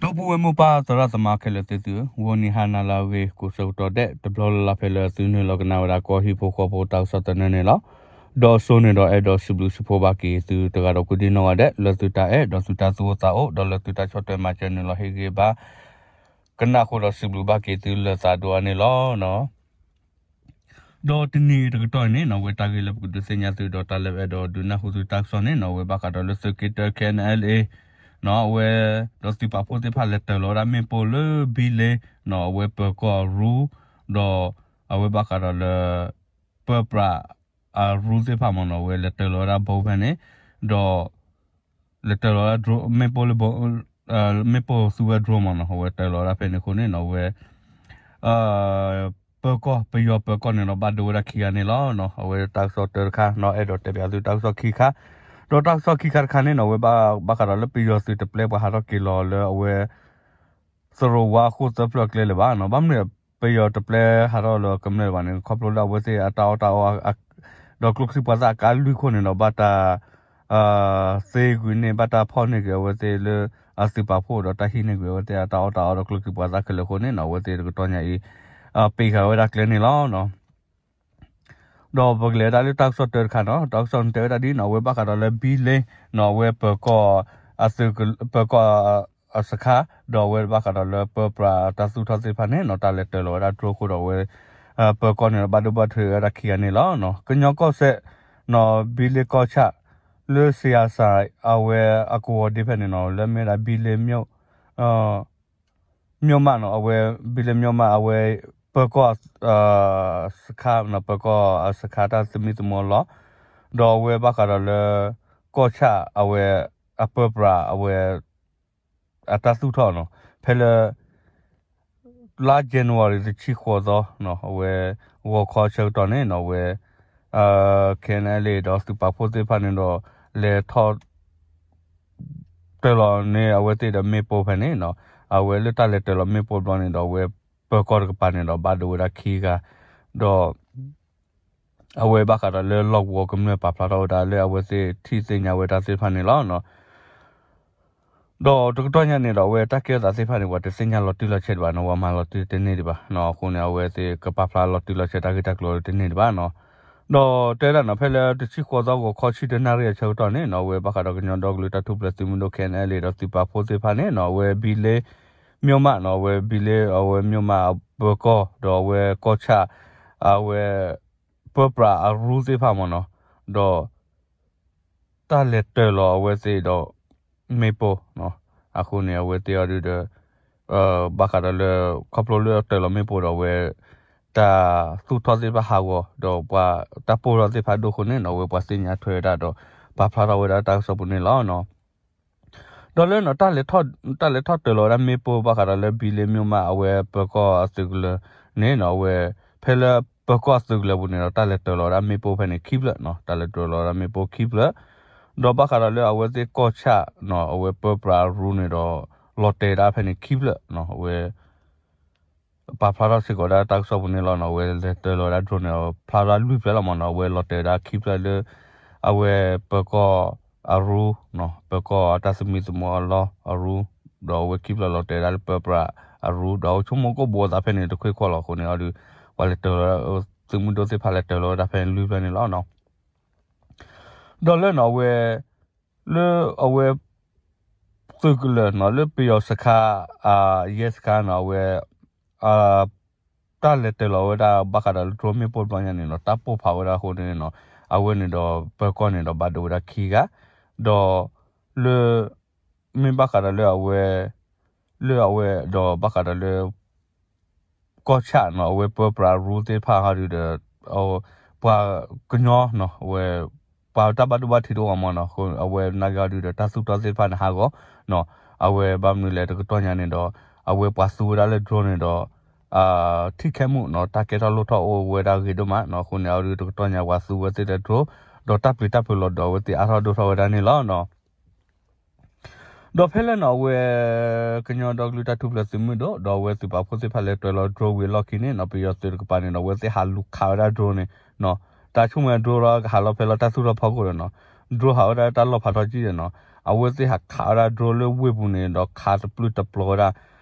ဒီပုၢ်ဝဲၢ်မိၢ်ပၢ်သရၣ်သမါခဲလၢာ်သ့ၣ်သုဧၢ, ဂီၤနံၤဟါနၤလၢအဂ့ၤ ကိးဆၢကတီၢ်ဒဲး တဘျီလၢ်လၢ်ဖဲလၢသုနုာ်လီၤကနၣ်ဝဲဒၣ်ကီၢ်ဟံၣ်ဖိဃီဖိတၢ်ကစီၣ်သနၢၣ်န့ၣ်လီၤ. ဒီးစိန့ၣ်ဒီးအဲၣ်ဒိးစံးဘျုးစံးဖှိၣ်ဘၣ်က့ၤသုတဂၤဒီးကိးဒံနီၢ်ဂၤဒဲး လၢသုတၢ်အဲၣ်ဒီးသုတၢ်သူၣ်အိၣ်သးအိၣ် ဒီးလၢသုတၢ်ဆီၣ်ထွဲမၤစၢၤနုာ်လီၤဟ့ၣ်ဂံၢ်ဘါ ကနၣ်ဃိဒီးစံးဘျုးဘၣ်က့ၤသုလၢသးဒိၣ်အါန့ၣ်လီၤ. ဒီးတနံၤတကတီၢ်အံၤန့ၣ်နီၣ် အဝဲတၢ်ဂ့ၢ်လၢပကဒုးသ့ၣ်ညါသုဒီးတၢ်လၢပအဲၣ်ဒိးဒုးနၢ်ဟူသုတၢ်ကစီၣ်န့ၣ်နီၣ် အဝဲဘၣ်ဃးဒီးလၢသုးက့တၢ K N L A နီၣ် အဝဲဒီးသုးပာ်ဖှိၣ်သ့ၣ်တဖၣ်လဲၤတၢၤလီၤဝဲဒၣ်မ့ၣ်ပိၢ်လၢဘံလ့နီၣ် အဝဲပၢၤကီၢ်အရူ ဒီးအဝဲဘၣ်ဃးဒီးလၢ ပၢပြးအရူသ့ၣ်တဖၣ်မ့ၢ်နီၣ် အဝဲလဲၤတၢၤလီၤဝဲဒၣ်ဘိဖဲန့ၣ် ဒီး လဲၤတၢၤလီၤဝဲဒၣ် မ့ၣ်ပိၢ်လၢ မ့ၣ်ပိၢ်သူဝဲ drone မ့ၢ်နီၣ် အဝဲတၢၤလီၤဝဲဒၣ်ဖဲန့ၣ်အဃိန့ၣ်နီၣ် အဝဲ ပၢၤကီၢ် ပယီၤပၢၤကီၢ်န့ၣ်ဒီးဘၣ်ဒိဝဲဒၣ်ခံဂၤန့ၣ်လီၤ. အဝဲတၢ်ကစီၣ်တၢတခါနီၣ် အဲၣ်ဒိးတဲပၠးသုတၢ်ကစီၣ်ခံခါ ဒီးတၢ်ကစီၣ်ခံခါတခါန့ၣ်နီၣ် အဝဲဘၣ်ဃးဒီးလၢပယီၤသုးတပျဲၢ် ပှၤဟးထီၣ်က့ၤလီၤလၢအဝဲ သရိာ်ဝါအဃိသၢဖျၢၣ်ကျဲလၢၤဘၣ်နီၣ်. ဘၣ်မနုၤပယီၤတပျဲၢ်ဟးထီၣ်လၢကမျၢၢ်ဘၣ်န့ၣ် ခီဖျိလၢအဝဲသ့ၣ်အတၢ်အီၣ်တၢ်အီ ဒီးကျိချံပှၤသၣ်အကါလွံၢ်ခိၣ်န့ၣ်ဒီး ဘၣ်တၢ် သ့ကွံာ်န့ၢ် ဘၣ်တၢ်ဖီၣ်န့ၢ်က့ၤအဝဲသ့ၣ်လၢအသုးပာ်ဖှိၣ်ဒီးတၢ်ဟံးန့ၢ်ကွံာ်အဝဲသ့ၣ်အတၢ်အီၣ်တၢ်အီဒီးကျိချံပှၤသၣ်ခဲလၢာ်အဃိန့ၣ်နီၣ် အဝဲသ့ၣ်တကတီၢ်ညါအံၤ ပ့ၤဃာ်ဝဲဒၣ်ကျဲန့ၣ်လီၤ. ဒီးပကလဲၤဝဲဒၣ်လၢတၢ်ကစီၣ်တၢတခါနီၣ် တၢ်ကစီၣ်န့ၣ်တဲဝဲဒၣ်ဒ်နီၣ် အဝဲဘၣ်ဃးဒီးလၢဘံလ့နီၣ် အဝဲပၢၤကီၢ် အသုး ပၢၤကီၢ် အစခါ ဒီးအဝဲဘၣ်ဃးဒီးလၢပၢပြးတၢ်သူၣ်ထီၣ်သ့ၣ်တဖၣ်န့ၣ်နီၣ် တၢ်လဲၤတၢၤလီၤဝဲဒၣ် drone အဃိဒီးအဝဲ ပၢၤကီၢ်န့ၣ်ဒီးဘၣ်ဒိဘၣ်ထံးဝဲဒၣ်ခံဂၤန့ၣ်လီၤ. ကညီကီၢ်စဲၣ်နီၣ် ဘံလ့ကီၢ်ဆၣ် လၢစံယါစၢ် အဝဲအကဝီၤဒ့ဖဲန့ၣ်နီၣ် လၢမ့ၢ်ဝဲဒၣ်ဘံလ့ မြို့မနီၣ် အဝဲ ဘံလ့ မြို့မ အဝဲ ပၢၤကီၢ် စခါနီၣ် ပၢၤကီၢ်အစခါတၢ်သမံသမိးလီၤ. ဒီးအဝဲဘၣ်ဃးဒီးလၢ ကီၢ်ဆၣ်အဝဲ အပၢပြးအဝဲ အတၢ်သူၣ်ထီၣ်နီၣ် ဖဲလၢ လါ January တဆံဃိးသီနီၣ် အဝဲ ဂီၤခီဆၢကတီၢ်န့ၣ်နီၣ် အဝဲ K N L A ဒီးသုးပာ်ဖှိၣ်သ့ၣ်တဖၣ်န့ၣ်ဒီး လဲၤထီၣ် တၢၤလီၤန့ၢ်အဝဲသ့ၣ်ဒီးမ့ၣ်ပိၢ်ဖဲန့ၣ်နီၣ် အဝဲလၢတၢ်လဲၤတၢၤလီၤမ့ၣ်ပိၢ်တဘျီန့ၣ်ဒီး အဝဲပၢၤကီၢ်တကပၤန့ၣ်ဒီးဘၣ်ဒိဝဲဒၣ်ခံဂၤ ဒီး အဝဲဘၣ်ဃးဒီးလၢလီၢ်ကဝီၤကမျၢၢ်ပာ်ဖျါထီၣ်ဝဲဒၣ်လၢအဝဲသ့ၣ်ထံၣ်သ့ၣ်ညါဝဲဒၣ်သ့ၣ်တဖၣ်န့ၣ်လီၤ. ဒီးတကတီၢ်ညါန့ၣ်ဒီး အဝဲတၢ်ကဲထီၣ်သးသ့ၣ်တဖၣ်န့ၣ် ပှၤတသ့ၣ်ညါလီၤတံၢ်လီၤဆဲးဒံးဘၣ်နီၣ် ပှၤမၤလီၤတံၢ်တန့ၢ်ဒံးဘၣ်နီၣ် အဃိန့ၣ် အဝဲသ့ၣ်ကပာ်ဖျါလီၤတံၢ်လီၤဆဲးတၢ်ဂ့ၢ်တၢ်ကျိၤတန့ၢ်ဒံးဘၣ်နီၣ် ဒီးတဲဒၣ်နီၣ် ဖဲလၢတဆံဃိးသီဂီၤခီဆံတနၣ်ရံၣ်အဆၢကတီၢ်န့ၣ်နီၣ် အဝဲဘၣ်ဃးဒီးကညီဒီကလုာ်တၢ်ထူၣ်ဖျဲးသုးမုၢ်ဒိၣ် K N L A ဒီးသုးပာ်ဖှိၣ်သ့ၣ်တဖၣ်န့ၣ်နီၣ် အဝဲဘံလ့ မြို့မနီၣ် အဝဲဘံလ့ အဝဲ မြို့မ အပၢၤကီၢ် ဒီးအဝဲကီၢ်ဆၣ် အဝဲ ပၢပြးအရူသ့ၣ်တဖၣ်မ့ၢ်နီၣ် ဒီး တၢ်လဲၤတၢၤလီၤအဝဲသ့ၣ်ဒီး မ့ၣ်ပိၢ်နီၣ် အဃိန့ၣ် အဝဲသ့ၣ်အီၤဒုဒီး ဘၣ်ဃးဒီးလၢ ခီဖျိလၢအတၢၤလီၤမ့ၣ်ပိၢ်ဒီးအဝဲ တၢ်သူၣ်ထီၣ်သ့ၣ်တဖၣ်ဟးဂီၤ ဒီးပှၤတၢ်ပိၢ်ထီၣ်သ့ၣ်တဖၣ်ဒိၣ်အဃိန့ၣ်နီၣ် အဝဲပှၤသ့ၣ်ညါထွဲဝဲဒၣ်ဒီး ပာ်ဖျါထီၣ်ဝဲဒၣ်တၢ်ကစီၣ်ပူၤန့ၣ်လီၤ. ဒီးလၢနီၣ် တၢ်လဲၤထီၣ်တၢၤလီၤဝဲဒၣ်မ့ၣ်ပိၢ်ဘၣ်ဃးဒီးလၢဘံလ့ မြို့မ အဝဲပၢၤကီၢ်အသုးကလၢၤန့ၣ်နီၣ် အဝဲ ဖဲလၢပၢၤကီၢ်အသုးကလၢၤပူၤန့ၣ်ဒီး တၢ်လဲၤတၢၤလီၤဝဲဒၣ်မ့ၣ်ပိၢ်ဖဲန့ၣ်ခံဖျၢၣ်နီၣ် တၢ်လဲၤတၢၤလီၤဝဲဒၣ်မ့ၣ်ပိၢ်ခံဖျၢၣ် ဒီးဘၣ်ဃးဒီးလၢအဝဲသ့ၣ်ကီၢ်ဆၣ်နီၣ် အဝဲပၢပြးအရူန့ၣ်ဒီး လီၤတဲာ်ဝဲဒၣ်ဖဲန့ၣ်ခံဖျၢၣ်နီၣ် အဝဲ ပာ်ဖျါထီၣ်စ့ၢ်ကီးဝဲဒၣ်တၢ်ကစီၣ်ပူၤန့ၣ်လီၤနီၣ် အဝဲလဲၤတၢၤလီၤဝဲဒၣ် drone န့ၣ် ဖျါဝဲဒၣ်လွံၢ်ဖျၢၣ်လီၤမ့ၢ်နီၣ် အဝဲလီၤတဲာ်ဝဲဒၣ်ခံဖျၢၣ်လၢ အဝဲပၢၤကီၢ်အရူ ပၢၤကီၢ်အတၢ်သမံသမိးအလီၢ်အရူ ဒီးအဝဲခံဖျၢၣ်လီၤတဲာ်ဝဲဒၣ်လၢပၢပြးအရူ ဒီးအဝဲဆိကမိၣ်ကအိၣ်ဘူးအသးဖဲန့ၣ်တခွ့ၣ်ခွီၣ်လီၤအဃိန့ၣ်အီၤဒု ပှၤလဲၤတၢၤလီၤ သုးမုၢ်ဒိၣ်သ့ၣ်တဖၣ်လဲၤတၢၤလီၤဝဲဒၣ်ဖဲန့ၣ်လွံၢ်ဖျၢၣ်န့ၣ်လီၤ. ဒီးလၢနီၣ် အဝဲ လၢအဝဲ သုးကလၢၤနီၣ် လၢပယီၤစခါ ရဲစခါနီၣ် အဝဲ တၢ်လဲၤတၢၤလီၤဝဲဒၣ်ဘၣ်ဃးဒီးလၢ drone မ့ၣ်ပိၢ်တဘျီညါန့ၣ်နီၣ် တၢ်ပိၢ်ဖးဝဲဒၣ်အဃိန့ၣ်နီၣ် အဝဲန့ၣ်ဒီးပၢၤကီၢ်န့ၣ်ဒီး ဘၣ်ဒိဝဲဒၣ်ခံဂၤ ဒီး လၢ မ့ၢ်ဘၣ်ဃးဒီးလၢအဝဲ လၢအဝဲဒီးဘၣ်ဃးဒီးလၢ ကီၢ်ဆၣ်နီၣ် အဝဲပၢပြးရူသ့ၣ်တဖၣ်ဟီဒုဒီး ပှၤကညီနီၣ် အဝဲ ပှၤတၢ်ဘၣ်ဒိဘၣ်ထံးတအိၣ်အါမးနီၣ် အဝဲနာ်က့ဟီဒုဒီး တၢ်သူၣ်ထီၣ်သ့ၣ်တဖၣ်န့ၣ်ဟးဂီၤနီၣ် အဝဲဘၣ်မနုၤလဲၣ်တကတီၢ်ညါန့ၣ်ဒီး အဝဲပှၤသူဝဲဒၣ်လၢ drone န့ၣ်ဒီး ထံၣ်ခဲမုၢ်နီၣ် တၢ်ကဲထီၣ်လိၣ်ထီၣ်အိၣ်ဝဲဒၣ်ဂ့ၤဒိၣ်မးနီၣ် အဃိန့ၣ် အဝဲဒုတကတီၢ်ညါပှၤသူဝဲသ့ၣ်လၢ drone ဒီးတၢ်ပျံၤတၢ်ဖုးလီၤဒီးအဝဲသ့ၣ်အါထီၣ်ဒိၣ်ထီၣ်ဝဲဒၣ်န့ၣ်လီၤနီၣ်. ဒီးဖဲလၢနီၣ် အဝဲ ကညီဒီကလုာ်တၢ်ထူၣ်ဖျဲးသုးမုၢ်ဒိၣ် ဒီးအဝဲသုးပာ်ဖှိၣ်သ့ၣ်တဖၣ်လဲၤတၢၤလီၤ drone ဝံၤအလီၢ်ခံန့ၣ်နီၣ် ပယီၤသုးတကပၤန့ၣ်ဒီး အဝဲသ့ၣ်ဟးလူၤခးဝဲဒၣ် drone န့ၣ်နီၣ် တၢ်ဆိကမိၣ် drone လီၤကဟးလီၤဖဲလီၤတၢ်သူၣ်ထီၣ်ဖီခိၣ်ဒီးနီၣ် drone ဟးဝဲဒၣ်တၢ်လီၢ်ဖးထီကံဒီးနီၣ် အဝဲသ့ၣ်ဟးခးဝဲဒၣ် drone လၢဝ့ၢ်ပူၤန့ၣ်ဒီး ခးတပျုၢ်တပျီၤဝဲဒၣ်,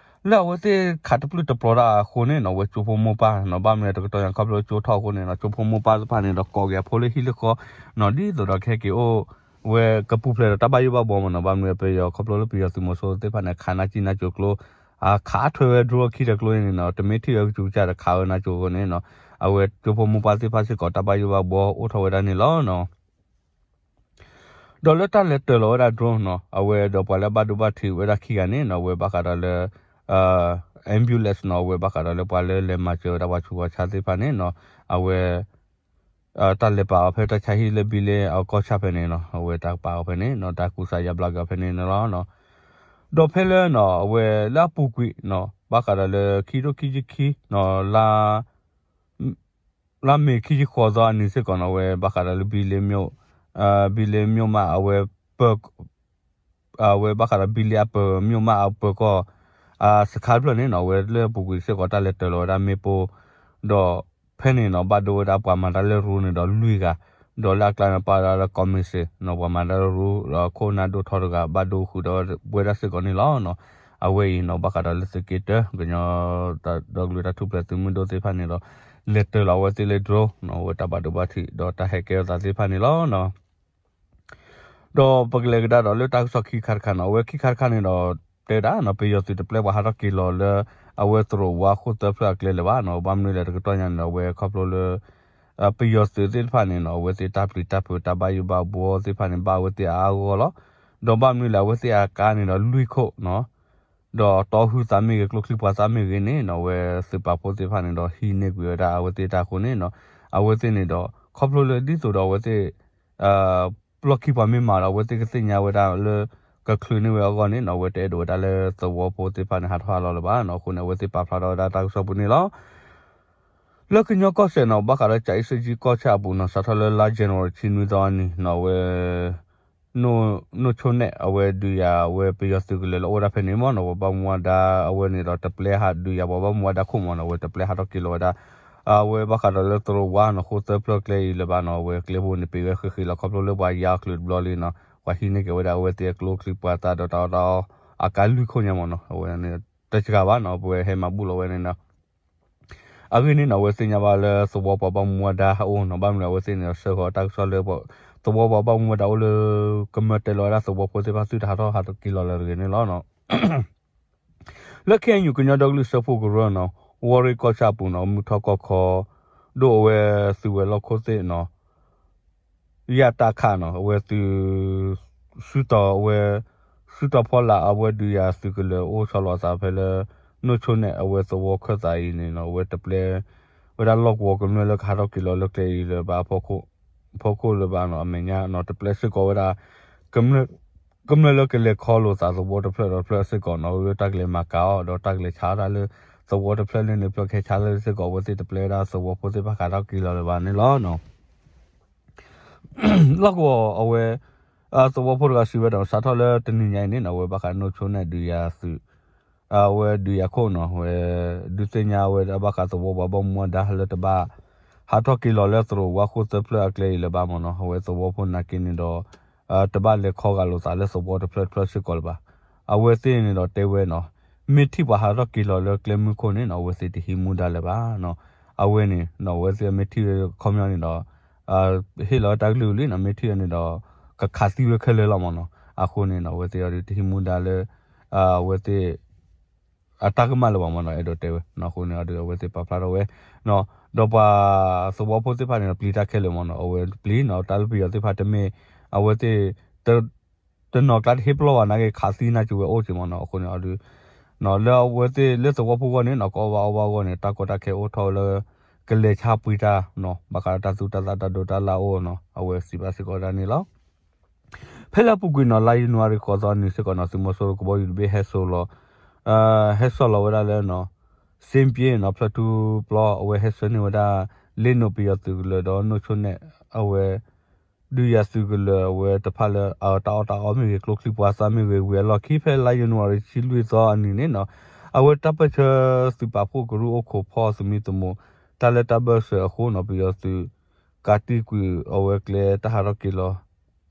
လၢအဝဲသ့ၣ်ခးတပျုၢ်တပျီၤတၢ်အဃိန့ၣ်နီၤ အဝဲကၠိဖိမိၢ်ပၢ်နီၤ ဘၣ်မနုၤတကတီၢ်ညါခီဖျိကၠိထီၣ်အဃိန့ၣ်နီၤ ကၠိဖိမိၢ်ပၢ်သ့ၣ်တဖၣ်န့ၣ်ဒီး ကိးက့ၤအဖိလၢဟံၣ်လၢဃီနီၤ ဒ်သိးဒီးကဟဲက့ၤအိၣ်ဝဲကပူၤဖျဲးဒီးတၢ်ဘၣ်ယိၣ်ဘၣ်ဘှီမ့ၢ်နီၤ ဘၣ်မနုၤပယီၤခီဖျိလၢပယီၤသုးမီၤစိရိၤသ့ၣ်တဖၣ်န့ၣ် ခးနၢ်ကံၣ်နၢ်ကၠိကျိ ခးထွဲဝဲ drone အခံတကျိန့ၣ်နီၤ တမ့ၢ်ထံၣ်ဝဲကစူးကစၢ်ဒီးခးဝဲနၢ်ကၠိအဃိန့ၣ်နီၤ အဝဲကၠိဖိမိၢ်ပၢ်သ့ၣ်တဖၣ်စ့ၢ်ကီးတၢ်ဘၣ်ယိၣ်ဘၣ်ဘှီအိၣ်ထီၣ်ဝဲဒၣ်န့ၣ်လီၤနီၤ. ဒီးလၢတၢ်လဲၤတၢၤလီၤဝဲဒၣ် drone နီၤ အဝဲဒီးပှၤလၢအဘၣ်ဒိဘၣ်ထံးဝဲဒၣ်ခံဂၤန့ၣ်နီၤ အဝဲဘၣ်ဃးဒီးလၢ ambulance နီၤ အဝဲဘၣ်ဃးဒီးလၢပှၤလၢလဲၤမၤစၢၤဝဲဒၣ်ပှၤဆူးပှၤဆါသ့ၣ်တဖၣ်န့ၣ်နီၤ အဝဲ တၢ်လဲၤပာ်အီၤဖဲတၢ်ဆါဟံၣ်လၢဘံလ့အကီၢ်ဆၣ်ဖဲန့ၣ်နီၤ အဝဲတၢ်ပာ်အီၤဖဲန့ၣ်နီၤ တၢ်ကူစါယါဘျါက့ၤအီၤဖဲန့ၣ်န့ၣ်လီၤ. ဒီးဖဲလၢနီၤ အဝဲလၢအပူၤကွံာ်နီၤ ဘၣ်ဃးဒီးလၢခံထိခံဆံခံနီၤ လါ လါမ့ၤခံဆံဃိးသီအနံၤစ့ၢ်ကီးနီၤ အဝဲဘၣ်ဃးဒီးလၢဘံလ့ ဘံလ့ မြို့မ အဝဲ အဝဲဘၣ်ဃးဒီးဘံလ့အပၢၤ မြို့မ အပၢၤကီၢ် စခါတဖျၢၣ်န့ၣ်နီၤ အဝဲလၢအပူၤကွံာ်စ့ၢ်ကီးတၢ်လဲၤတၢၤလီၤဝဲဒၣ်မ့ၣ်ပိၢ် ဒီးဖဲန့ၣ်နီၤ ဘၣ်ဒိဝဲဒၣ်ပှၤမၤတၢ်လၢရူန့ၣ်ဒီးလွံၢ်ဂၤ, ဒီးလၢအကျါန့ၣ် ပာ်ဝဲဒၣ်လၢကီၢ်မ့ၢ်စ့ၣ်နီၤ ပှၤမၤတၢ်လၢရူ ဒီးခိၣ်နၢ်ဒိၣ်ထီတဂၤ ဘၣ်ဒိဃုာ်ဒီးဝဲဒၣ်စ့ၢ်ကီးန့ၣ်လီၤ. အဝဲအံၤနီၤ ဘၣ်ဃးဒီးလၢသုးက့တၢ ကညီဒီကလုာ်တၢ်ထူၣ်ဖျဲးသုးမုၢ်ဒိၣ်သ့ၣ်တဖၣ်န့ၣ်ဒီး လဲၤတၢၤလီၤအဝဲသ့ၣ်လၢ drone နီၤ အဝဲတၢ်ဘၣ်ဒိဘၣ်ထံး ဒီးတၢ်ဟဲကဲထီၣ်သးသ့ၣ်တဖၣ်န့ၣ်လီၤ. ဒီးပကလဲၤကဒါဒီးလၢတၢ်ကစီၣ်ခံခါတခါနီၤ အဝဲခံခါတခါန့ၣ်ဒီး တဲဝဲဒၣ်နီၤ ပယီၤသုးတပျဲပှၤဟးထီၣ်က့ၤလီၤလၢ အဝဲသရိာ်ဝါဃိၣ်သၢဖျၢၣ်အကျဲလၢၤဘၣ်နီၤ ဘၣ်မနုၤလဲၣ်တကတီၢ်ညါန့ၣ်ဒီး အဝဲခီဖျိလၢ ပယီၤသုးသ့ၣ်တဖၣ်န့ၣ်နီၤ အဝဲသ့ၣ်တၢ်ပျံၤတၢ်ဖုးတၢ်ဘၣ်ယိၣ်ဘၣ်ဘှီသ့ၣ်တဖၣ်န့ၣ် ဘၣ်အဝဲသ့ၣ်အါအါဂီၢ်ဂီၢ်လီၤ. ဒီးဘၣ်မနုၤလဲၣ် အဝဲသ့ၣ်အကါန့ၣ်ဒီးလွံၢ်ခိၣ်နီၤ ဒီးတီဟုသးမ့ၢ်ဂ့ၤ ကျိချံပှၤသးမ့ၢ်ဂ့ၤန့ၣ်နီၤ အဝဲသုးပာ်ဖှိၣ်သ့ၣ်တဖၣ်န့ၣ်ဒီးဟံးန့ၢ်ကွံာ်ဝဲဒၣ်အဝဲသ့ၣ်တၢ်အဃိန့ၣ်နီၤ အဝဲသ့ၣ်န့ၣ်ဒီး ခီဖျိလၢဒ်သိးဒီးအဝဲသ့ၣ် လီၢ်ခံပှၤမ့ၢ်မၤဒီး အဝဲသ့ၣ်ကသ့ၣ်ညါဝဲဒၣ်လၢ ကချုးန့ၢ်ဝဲအဂီၢ်န့ၣ်နီၤ အဝဲတအဲၣ်ဒိးဝဲဒၣ်လၢသဝီဖိသ့ၣ်တဖၣ်န့ၣ် ဟးထီၣ်ဟးလီၤလၢၤဘၣ်နီၤ အဃိန့ၣ် အဝဲသ့ၣ်ပာ်ဖျါထီၣ်ဝဲဒၣ်တၢ်ကစီၣ်ပူၤန့ၣ်လီၤ. လၢကညီကီၢ်စဲၣ်နီၤ ဘၣ်ဃးဒီးကၠၤအ့စ့ကၠံကီၢ်ဆၣ်အပူၤနီၤ စးထီၣ်လၢလါ January ဆံနွံသီအနံၤနီၤ အဝဲ နိၣ်ဆိၣ်နဲၣ် အဝဲဒုးယၤ အဝဲပယီၤသုးကလၢၤလၢအိၣ်ဝဲဒၣ်ဖဲန့ၣ်မ့ၢ်နီၤ ပှၤဘၣ်မူဘၣ်ဒါ အဝဲန့ၣ်ဒီးတပျဲဟးဒုးယၤ ပှၤဘၣ်မူဘၣ်ဒါခိၣ်မ့ၢ်နီၤ အဝဲတပျဲဟးထီၣ်က့ၤလီၤဝဲဒၣ် အဝဲဘၣ်ဃးဒီးလၢသရိာ်ဝါနီၤ ဃိၣ်သၢဖျၢၣ်ကျဲအံၤလၢၤဘၣ်နီၤ အဝဲကျဲဘိန့ၣ် ပ့ၤဝဲဃ့ဃ့လီၤ ခီဖျိလၢပှၤယါအီၤချုးတဘျီလံနီၤ ပှၤဟံးန့ၢ်က့ၤဝဲဒၣ်အဝဲသ့ၣ်အကျိချံပှၤသးဒီးတၢ်အီၣ်တၢ်အီ အကါလွံၢ်ခိၣ်ညါမ့ၢ်နီၤ အဝဲန့ၣ် တစှၤဘၣ်နီၤ ပဝဲဟဲမၤဘူၣ်လီၤဝဲန့ၣ်နီၤ အဂ့ၢ်န့ၣ်နီၤ အဝဲသ့ၣ်ညါဘၣ်လၢသဝီပှၤဘၣ်မူဘၣ်ဒါဟဲအိၣ်နီၤ ဘၣ်မနုၤအဝဲသ့ၣ်န့ၣ်ဒီး ဆှၢဃီၤတၢ်ကစီၣ်လၢ သဝီပှၤဘၣ်မူဘၣ်ဒါအိၣ်လၢ ကမၢတဲလီၤဝဲဒၣ်သဝီဖိသ့ၣ်တဖၣ် သုတဟးထီၣ်ဟးထီၣ်က့ၤလီၤလၢၤတဂ့ၤန့ၣ်လီၤ. လၢ K N U ကညီဒီကလုာ်စၢဖှိၣ်ကရၢနီၤ ဝီၢ်ရ့ၣ်ကီၢ်ဆၣ်အပူၤနီၤ မုၢ်ထီၣ်ကီၢ်ခီ ဒိၣ်အဝဲသုးဝဲၤလီၢ်ခိၣ်သ့ၣ်နီၤ ယၣ်တၢ်ခးနီၤ အဝဲသုး စုတီၤအဝဲ စုတီၤဖီလာ်အဝဲဒုးယၤသုးကလၢၤအိၣ်ဆီလီၤအသးဖဲလၢ နိၣ်ဆိၣ်နဲၣ်အဝဲသဝီခၢၣ်သးအံၤန့ၣ်နီၤ အဝဲတပျဲ ဝဲဒၣ်လီၢ်ကဝီၤကမျၢၢ်လၢကဟးထီၣ်က့ၤလီၤလၢကျဲအံၤလၢၤဘၣ်အဖီခိၣ်လၢၤဘၣ်နီၤ အမဲာ်ညါနီၤ တပျဲစ့ၢ်ကီးဝဲဒၣ် ကမျၢၢ်လၢကလဲၤခီလိာ်သးသဝီတဖျၢၣ်ဒီးတဖျၢၣ်စ့ၢ်ကီးနီၤ လၢတၢ်ကလဲၤမၤကၤအီၤ ဒီးတၢ်ကလဲၤဆါတၢ်လၢ သဝီတဖျၢၣ်လၢန့ၣ် ဖျၢၣ်ကဟဲဆါတၢ်လၢစ့ၢ်ကီး အဝဲသ့ၣ်တပျဲဝဲဒၣ်သဝီဖိသ့ၣ်တဖၣ်ဟးထီၣ်က့ၤလီၤလၢၤဘၣ်န့ၣ်လီၤ. လီၢ်ကဝီၤအဝဲ သဝီဖိတဂၤစံးဝဲဒီး စးထီၣ်လၢတနံၤညါအံၤန့ၣ်နီၤ အဝဲဘၣ်ဃးနိၣ်ဆိၣ်နဲၣ်ဒုးယၤသုး အဝဲဒုးယၤခိၣ်နီၤ အဝဲ ဒုးသ့ၣ်ညါဝဲဒၣ်ဘၣ်ဃးသဝီပှၤဘၣ်မူဘၣ်ဒါလၢတဘၣ် ဟးထီၣ်က့ၤလီၤလၢသရိာ်ဝါဃိၣ်သၢဖျၢၣ်အကျဲအံၤလၢၤဘၣ်မ့ၢ်နီၤ အဝဲသဝီဖိနာ်က့န့ၣ်ဒီး တဘၣ်လဲၤခီဂာ်လိာ်သးလၢသဝီတဖျၢၣ်တဖျၢၣ်စ့ၢ်ကီးလၢၤဘၣ်. အဝဲသ့ၣ်န့ၣ်ဒီးတဲဝဲနီၤ မ့ၢ်ထံၣ်ပှၤဟးထီၣ်က့ၤလီၤလၢကျဲမုၢ်ခိၣ်န့ၣ်နီၤ အဝဲသ့ၣ်တဟံးမူဒါလၢၤဘၣ်နီၤ. အဝဲန့ၣ်နီၤ အဝဲသ့ၣ်မ့ၢ်ထံၣ်ဝဲခီပညီန့ၣ်ဒီး ဟ့ၣ်လီၤတၢ်ကလုၢ်လံနီၤ မ့ၢ်ထံၣ်ဝဲန့ၣ်ဒီး ကခးသံဝဲခဲလၢာ်လီၤမ့ၢ်နီၤ. အဃိန့ၣ်နီၤ အဝဲသ့ၣ်အီၤဒုးတဟံးမူဒါလၢ အဝဲသ့ၣ် အတၢ်ကမၣ်လၢၤဘၣ်မ့ၢ်နီၤ အဲၣ်ဒိးတဲဝဲနီၤ အဃိန့ၣ်အီၤဒုး အဝဲသ့ၣ်ပာ်ဖျါထီၣ်ဝဲ ဒီးပှၤသဝီဖိသ့ၣ်တဖၣ်န့ၣ်ဒီး ပျံၤတၢ်ခဲလၢာ်မ့ၢ်နီၤ အဝဲပျံၤနီၤ တၢ်လၢပယီၤသ့ၣ်တဖၣ်တမ့ၢ် အဝဲသ့ၣ် တနီၤကျါတဟ့ၣ်ပလီၢ်ဘၣ်နာ်က့ ခးသံနာ်က့ဝဲအိၣ်က့ၤမ့ၢ်နီၤ အဃိန့ၣ်အီၤဒုး လၢအဝဲသ့ၣ်လၢသဝီဖိဂီၢ်န့ၣ်နီၤ ကအီၣ်ဘၣ်အီဘၣ်အဂီၢ်န့ၣ် တၢ်ကီတၢ်ခဲအိၣ်ထီၣ်လၢ ကလဲၤဆါပှ့ၤတၢ်နီၤ ဘၣ်ဃးဒီးတၢ်သူတၢ်သၣ်တၢ်ဒိးတၢ်လၢ်အိၣ်နီၤ အဝဲစံးဘၣ်စ့ၢ်ကီးဒၣ်န့ၣ်လီၤ. ဖဲလၢအပူၤကွံာ်နီၤ လါယနူၤအါရံၤဃိးသီအနံၤစ့ၢ်ကီးနီၤ သုးမီၤစိရိၤကဘီယူၤတဘ့ၣ်ဟဲစိာ်လီၤ ဟဲစိာ်လီၤဝဲဒၣ်လၢ စ့ပၠ့ၣ်နီၤ ဖျၢၣ်ထူပျီ အဝဲဟဲဆှၢန့ၢ်ဝဲဒၣ် လ့နိးပယီၤသုးကလၢၤဒီးနိၣ်ဆိၣ်နဲၣ် အဝဲ ဒုးယၤသုးကလၢၤအဝဲတဖၣ်လၢ အတၢ်အီၣ်တၢ်အီမ့ၢ်ဂ့ၤ ကျိချံပှၤသၣ်မ့ၢ်ဂ့ၤ ဝံၤအလီၢ်ခံဖဲလါယနူၤအါရံၤဆံလွံၢ်သီအနံၤန့ၣ်နီၤ အဝဲတၢ်ပၢၢ်ဆၢသုးပာ်ဖှိၣ်ကရူၢ်အိၣ်ခိးဖီၣ်သမံသမိး တၢ်လၢတၢ်ဘၢၣ်စၢၤအဃိနီၤ ပယီၤသုး ကးတံာ်ကွံာ်အဝဲကျဲတၢ်ဟးထီၣ်က့ၤလီၤ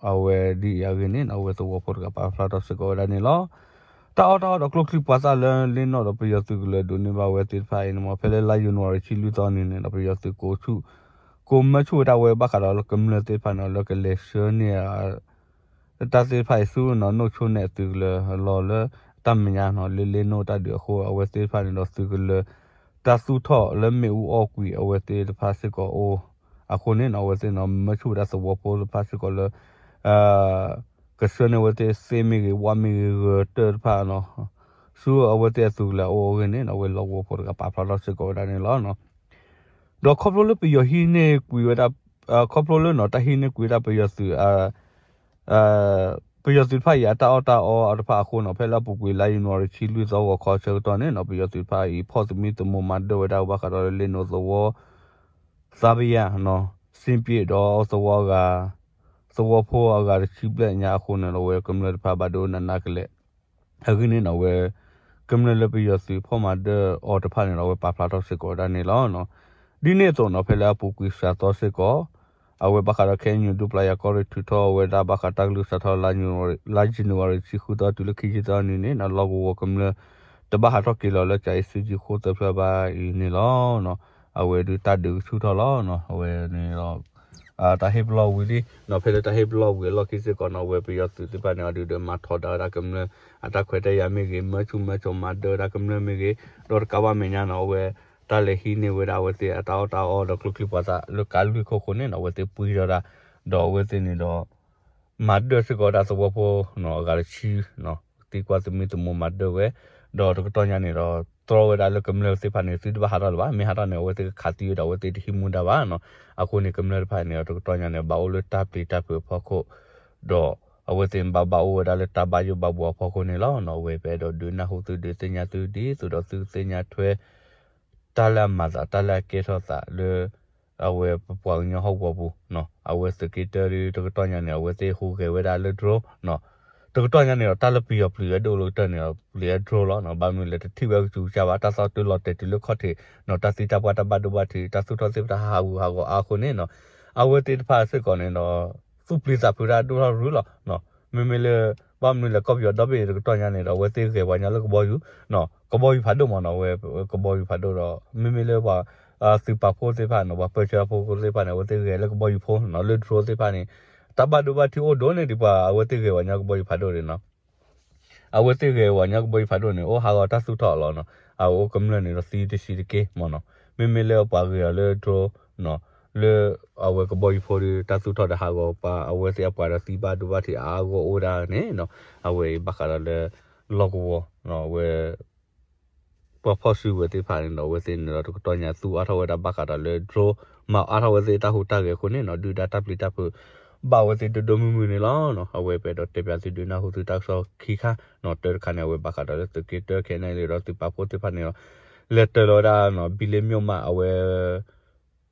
အဝဲဒ်အံၤအဂ့ၢ်န့ၣ် အဝဲသဝီဖိတဂၤပာ်ဖျါထီၣ်စ့ၢ်ကီးဝဲဒၣ်န့ၣ်လီၤ. တၢ်အီၣ်တၢ်အီဒီးကျိချံမျိာ်သၣ်လၢလ့ၣ်နီၣ်ဒီးပယီၤသုးကလၢၤဒိးန့ၢ်ဘၣ်ဝဲသ့ၣ်တဖၣ်အံၤန့ၣ်မ့ၢ် ဖဲလၢလါယနူၤအါရံၤဆံလွံၢ်သီနံၤန့ၣ်ဒီး ပယီၤသုးကိးဆူၣ် ကိးမၢဆူၣ်ဝဲဒၣ်ဝဲဘၣ်ဃးဒီးလၢကမျၢၢ်သ့ၣ်တဖၣ်န့ၣ် လၢကလဲၤဆှၢန့ၢ် တၢ်သ့ၣ်တဖၣ်အံၤဆူနီၣ် နိၣ်ဆိန့ၣ်အသုးကလၢၤအလီၢ်လၢ တၢ်မဲာ်ညါနီၣ် လၢလ့ၣ်နီၣ်တၢ်ဒုးအဃိ အဝဲသ့ၣ်တဖၣ်န့ၣ်ဒီးသုးကလၢၤ တၢ်သူၣ်ထီၣ်လၢမ့ၣ်အူအီၣ်ကွံာ်အဝဲသ့ၣ်တဖၣ်စ့ၢ်ကီးအိၣ် အဃိန့ၣ်နီၣ် အဝဲသ့ၣ်နီၣ် မၢဆူၣ်ဝဲဒၣ်သဝီဖိတဖၣ်စ့ၢ်ကီးလၢ ကဆှၢန့ၢ်အဝဲသ့ၣ်သ့ၣ်မ့ၢ်ဂ့ၤ ဝၣ်မ့ၢ်ဂ့ၤ ဂၢၤတၢၢ်တဖၣ်နီၣ် ဆူအဝဲသ့ၣ်အသုးကလၢၤအအိၣ်အဂ့ၢ်န့ၣ်နီၣ် အဝဲလီၢ်ကဝီၤဖိတဂၤပာ်ဖျါထီၣ်စ့ၢ်ကီးဝဲဒၣ်န့ၣ်လီၤ. ဒီးခီဖျိလၢပယီၤဟံးန့ၢ်ကွံာ်ဝဲဒၣ် ခီဖျိလၢနီၣ် တၢ်ဟံးန့ၢ်ကွံာ်ဝဲဒၣ်ပယီၤသုး ပယီၤသုးတဖၣ်အံၤအတၢ်အီၣ်တၢ်အီအတဖၣ်အဃိနီၣ် ဖဲလၢအပူၤကွံာ်လါယနူၤအါရံၤဆံလွံၢ်သီဂီၤခီဆၢကတီၢ်န့ၣ်နီၣ် ပယီၤသုးတဖၣ်အံၤ ဖီၣ်သမံသမိးမၤဒၢၣ်ဝဲဒၣ်ဘၣ်ဃးဒီးလၢလ့ၣ်နီၣ်သဝီ သးပယၣ် စ့ပ့ဒီးသဝီအဂၤ သဝီဖိအဂၤတဆံဘျဲၣ်ညါအဃိန့ၣ်ဒီး အဝဲကမျၢၢ်တဖၣ်ဘၣ်ဒိနးနးကလဲာ် အဂ့ၢ်န့ၣ်နီၣ် အဝဲ ကမျၢၢ်လၢပယီၤသုးဖီၣ်မၤဒၢၣ်အီၤတဖၣ်န့ၣ်ဒီး အဝဲပာ်ဖျါထီၣ်စ့ၢ်ကီးဝဲဒၣ်န့ၣ်လီၤ. ဒ်န့ၣ်အသိးနီၣ် ဖဲလၢအပူၤကွံာ်စှၤသီစ့ၢ်ကီး အဝဲဘၣ်ဃးဒီး ခဲအံၤ ဒူပျၢ်ယၤကီၢ်ရ့ၣ်ထုးထီၣ်ဝဲဒၣ်ဘၣ်ဃးတၢ်ကလုၢ်စးထီၣ် လါယနူၤအါရံၤဆံဃုသီတုၤလၢခံဆံသီနံၤန့ၣ်နီၣ် လီၢ်ကဝီၤကမျၢၢ် တဘၣ်ဟးထီၣ်က့ၤလီၤလၢ ကၠၤအ့စူကၠံဃိၣ်သၢဖျၢၣ်ဘၣ်အံၤန့ၣ်လီၤ. အဝဲဒုးတၢ်ဒုးကဆူၣ်ထီၣ်လီၤ. အဝဲန့ၣ်ဒီး တၢ်ဟ့ၣ်ပလီၢ်ဝံၤလံနီၣ် ဖဲလၢတၢ်ဟ့ၣ်ပလီၢ်ဝံၤအလီၢ်ခံစ့ၢ်ကီးနီၣ် အဝဲပယီၤသုးသ့ၣ်တဖၣ်န့ၣ် အဒုးဒီးမၤထီဒါဝဲဒၣ်ကမျၢၢ် အတၢ်ခွဲးတၢ်ယာ်မ့ၢ်ဂ့ၤ မၢဆူၣ်မၢစိးမၤဒၢၣ်ဝဲဒၣ်ကမျၢၢ်မ့ၢ်ဂ့ၤ ဒီးတကးဘၣ်မဲာ်ညါနီၣ် အဝဲ တၢ်လဲၤဟံးန့ၢ်ဝဲဒၣ်အဝဲသ့ၣ်အတၢ်အီၣ်တၢ်အီဒီးကျိချံမျိာ်သၣ်လၢကးလွံၢ်ခိၣ်ဃိန့ၣ်နီၣ် အဝဲသ့ၣ်ပှံထီၣ်ဒၣ် ဒီးအဝဲသ့ၣ်န့ၣ်ဒီး မၤဒၢၣ်စ့ၢ်ကီးဝဲဒၣ်သဝီဖိနီၣ် အဂၤတဆံ သံကွၢ်သမံသမိးမၤဒၢၣ်ဝဲ ဒီးတကတီၢ်ညါန့ၣ်ဒီး တြီဝဲဒၣ်လၢကမျၢၢ်သ့ၣ်တဖၣ်န့ၣ် သုတဘၣ်ဟးထီၣ်လၢၤဘၣ် မ့ၢ်ဟးထီၣ်န့ၣ် အဝဲသ့ၣ်ကခးသံဝဲဒီး အဝဲသ့ၣ်တဟံးမူဒါဘၣ်နီၣ် အဃိန့ၣ် ကမျၢၢ်တဖၣ်န့ၣ်ဒီး တကတီၢ်ညါန့ၣ် ဘၣ်အိၣ်လၢတၢ်ပျံၤတၢ်ဖုးအဖီခိၣ် ဒီးအဝဲသ့ၣ်ဘၣ်ဘၣ်အိၣ်ဝဲဒၣ်လၢတၢ်ဘၣ်ယိၣ်ဘၣ်ဘှီအဖီခိၣ်န့ၣ်လီၤ. အဝဲပအဲၣ်ဒိးဒုးနၢ်ဟူသုဒုးသ့ၣ်ညါသုဒ်သိးဒီးသုကသ့ၣ်ညါထွဲ တၢ်လၢအမၤသး တၢ်လၢအကဲထီၣ်သးလၢ အဝဲပပှၤကညီဟီၣ်ကဝီၤပူၤ အဝဲသုးက့တၢဒီး တကတီၢ်ညါန့ၣ် အဝဲသ့ၣ်ဟူးဂဲၤဝဲဒၣ်လၢ drone တကတီၢ်ညါန့ၣ်ဒီး တၢ်လၢပယီၤပျံၤဝဲဒၣ်အိၣ်လၢကတၢၢ်န့ၣ်ဒီး ပျံၤဝဲ drone လီၤ. ဘၣ်မနုၤလဲၣ် တထံၣ်ဝဲကစူၤကစၢ်ဘၣ် တၢ်သီတုၤလီၤတဲာ်တုၤလၢခီၣ်ထံး တၢ်သံတၢ်ပှၢ်တၢ်ဘၣ်ဒိဘၣ်ထံး တၢ်သူၣ်ထီၣ်သ့ၣ်တဖၣ်ဟးဂူာ်ဟးဂီၤအါအဃိန့ၣ်နီၣ် အဝဲသ့ၣ်တဖၣ်စ့ၢ်ကီးန့ၣ်ဒီး သူၣ်ပျံၤသးဖုးတၢ်ဒိၣ်ထီၣ်ရုၢ်လီၤ. မ့မ့ၢ်လၢ ဘၣ်မနုၤလဲၣ် ကီၢ်ပယီၤဒီဘ့ၣ်အံၤတကတီၢ်ညါန့ၣ်ဒီး အဝဲသ့ၣ်ဂဲၤပှၤညီလၢကဘီယူၤ ကဘီယူၤဖးဒိၣ်မ့ၢ်နီၣ် အဝဲကဘီယူၤဖးဒိၣ်ဒီး မ့မ့ၢ်လၢပှၤ သုးပာ်ဖှိၣ်သ့ၣ်တဖၣ်န့ၣ် ပှၤပၢဆှၢဖိသ့ၣ်တဖၣ်န့ၣ် အဝဲသ့ၣ်ဂဲၤလၢကဘီယူၤဖိနီၣ် လၢ drone သ့ၣ်တဖၣ်န့ၣ် တၢ်ဘၣ်ဒိဘၣ်ထံးအိၣ်ဒိၣ်န့ၢ်ဒံးပှၤ အဝဲသ့ၣ်ဂဲၤပှၤညီကဘီယူၤဖးဒိၣ်န့ၣ်နီၣ် အဝဲသ့ၣ်ဂဲၤပှၤညီကဘီယူၤဖးဒိၣ်န့ၣ် အိၣ်ဟးဂီၤတၢ်သူၣ်ထီၣ်လီၤ. အအိၣ်ကမျၢၢ်န့ၣ်ဒီးသံတဆံးတက့ၢ်မ့ၢ်နီၣ် မ့မ့ၢ်လၢပှၤဂဲၤအီၤလၢ drone လၢအဝဲကဘီယူၤဖိဒီး တၢ်သူၣ်ထီၣ်ဒီးဟးဂီၤပှၤ အဝဲသ့ၣ်အပှၤဒီးသံဘၣ်ဒိဘၣ်ထံးအါအါဂီၢ်ဂီၢ်အိၣ်ဝဲဒၣ်န့ၣ်နီၣ် အဝဲအံၤဘၣ်ဃးဒီးလၢ လီၢ်ကဝီၤ အဝဲ ပှၤဖီၣ်စုကဝဲၤသ့ၣ်တဖၣ်န့ၣ်ဒီး အဝဲသ့ၣ်န့ၣ်ဒီး တကတီၢ်ညါသူၣ်အါထီၣ်ဝဲဒၣ်ဘၣ်ဃးဒီးလၢ drone မၤအါထီၣ်ဝဲသ့ၣ်တၢ်ဟူးတၢ်ဂဲၤအဃိန့ၣ်နီၣ် ဒုၣ်ဒါတၢ်ပျံၤတၢ်ဖုး ဘၣ်ဝဲသ့ၣ်ဒိၣ်ဒိၣ်မုၢ်မုၢ်န့ၣ်လီၤ. အဝဲပအဲၣ်ဒိးတဲပၠးသုဒုးနၢ်ဟူသုတၢ်ကစီၣ်ခံခါနီၣ် တၢတခါန့ၣ် အဝဲဘၣ်ဃးဒီးလၢသုးက့တၢခဲအံၤန့ၣ်ဒီး သုးပာ်ဖှိၣ်သ့ၣ်တဖၣ်န့ၣ်ဒီး လဲၤတၢၤလီၤဝဲဒၣ် ဘံလ့မျိၢ်မး အဝဲ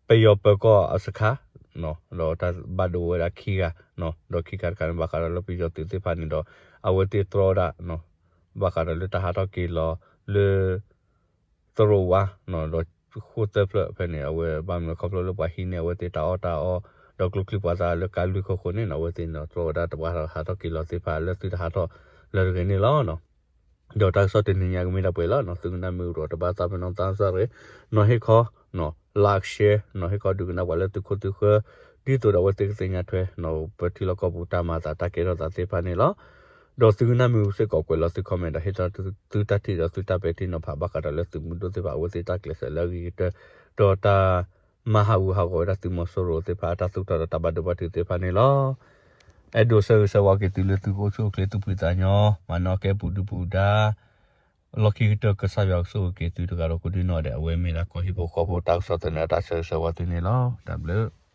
ပယီၤပၢၤကီၢ်အစခါ ဒီးတၢ်ဘၣ်ဒိဝဲဒၣ်ခံဂၤ ဒီးခံခါတခါန့ၣ် ဘၣ်ဃးဒီးလၢပယီၤသုးသ့ၣ်တဖၣ်န့ၣ်ဒီး အဝဲသ့ၣ်တြီဝဲဒၣ် ဘၣ်ဃးဒီးလၢတၢ်ဟးထီၣ်က့ၤလီၤလၢ သရိာ်ဝါ ဒီးဃိၣ်သၢဖျၢၣ်ဖဲန့ၣ် အဝဲဘၣ်မနုၤခီဖျိလၢပှၤဟံးန့ၢ်အဝဲသ့ၣ်တၢ်အီၣ်တၢ်အီ ဒီးကျိချံမျိာ်သၣ်လၢကးလွံၢ်ခိၣ်ဃိန့ၣ် အဝဲသ့ၣ်န့ၣ်တြီဝဲဒၣ်တၢ်ဟးထီၣ်က့ၤလီၤသ့ၣ်တဖၣ်လၢသုတဟးထီၣ်လၢတဂ့ၤန့ၣ်လီၤ. ဒီးတၢ်ကစီၣ်တနံၤညါကမ့ၢ်ဒၣ်ပှဲၤလီၤ. သုကနၣ်မ့ၢ်အိၣ်ဒီးတဘၣ်သးပ့ၤနီၣ်သးစၢ်ရ့ နီၣ်ဟ့ၣ်ခီ like share နီၣ်ဟ့ၣ်ခီဒုးကနၣ်ပှၤလၢသုခိၣ်သုဃၢၤ ဒ်သိးဒီးအဝဲသ့ၣ်ကသ့ၣ်ညါထွဲ ပထံလီၢ်ကီၢ်ပူၤတၢ်မၤသးတၢ်ကဲထီၣ်သးသ့ၣ်တဖၣ်န့ၣ်လီၤ. ဒီးသုကနၣ်မ့ၢ်အိၣ်စ့ၢ်ကီးကွဲးလီၤသု comment ဒီးဟ့ၣ်ထီၣ်သုတၢ်ထံၣ်ဒီးသုတၢ်ပဲာ်ထံနီၤဖးဘၣ်ဃးဒီးလၢသုးမုၢ်ဒိၣ်သ့ၣ်တဖၣ်အဝဲသ့ၣ်တၢ်ကျဲးစၢးလၢအဂ့ၤကတၢၢ် ဒီးတၢ်မၤဟးဂူာ်ဟးဂီၤဝဲဒၣ်သုးမီၤစိရိၤသ့ၣ်တဖၣ်အတၢ်သူၣ်ထီၣ်ဒီးတၢ်ဘၣ်ဒိဘၣ်ထံးသ့ၣ်တဖၣ်န့ၣ်လီၤ. အဲၣ်ဒိးဆၢဂ့ၤဆၢဝါက့ၤသုလၢသုကအိၣ်ဆူၣ်အိၣ်ချ့သူၣ်ဖှံသးညီ မၤနီၣ်ကဲပူၤဒုပူၤဒါ လီၢ်ခံကတၢၢ်ကစၢ်ယွၤကဆိၣ်ဂ့ၤက့ၤသုတဂၤဒီးကိးဒံနီၢ်ဒဲး အဝဲမ့ၢ်ဒၣ်ကီၢ်ဟံၣ်ဖိဃီဖိတၢ်ကစီၣ်သန့အတၢ်ဆၢဂ့ၤဆၢဝါသုန့ၣ်လီၤ. တၢ်ဘျုး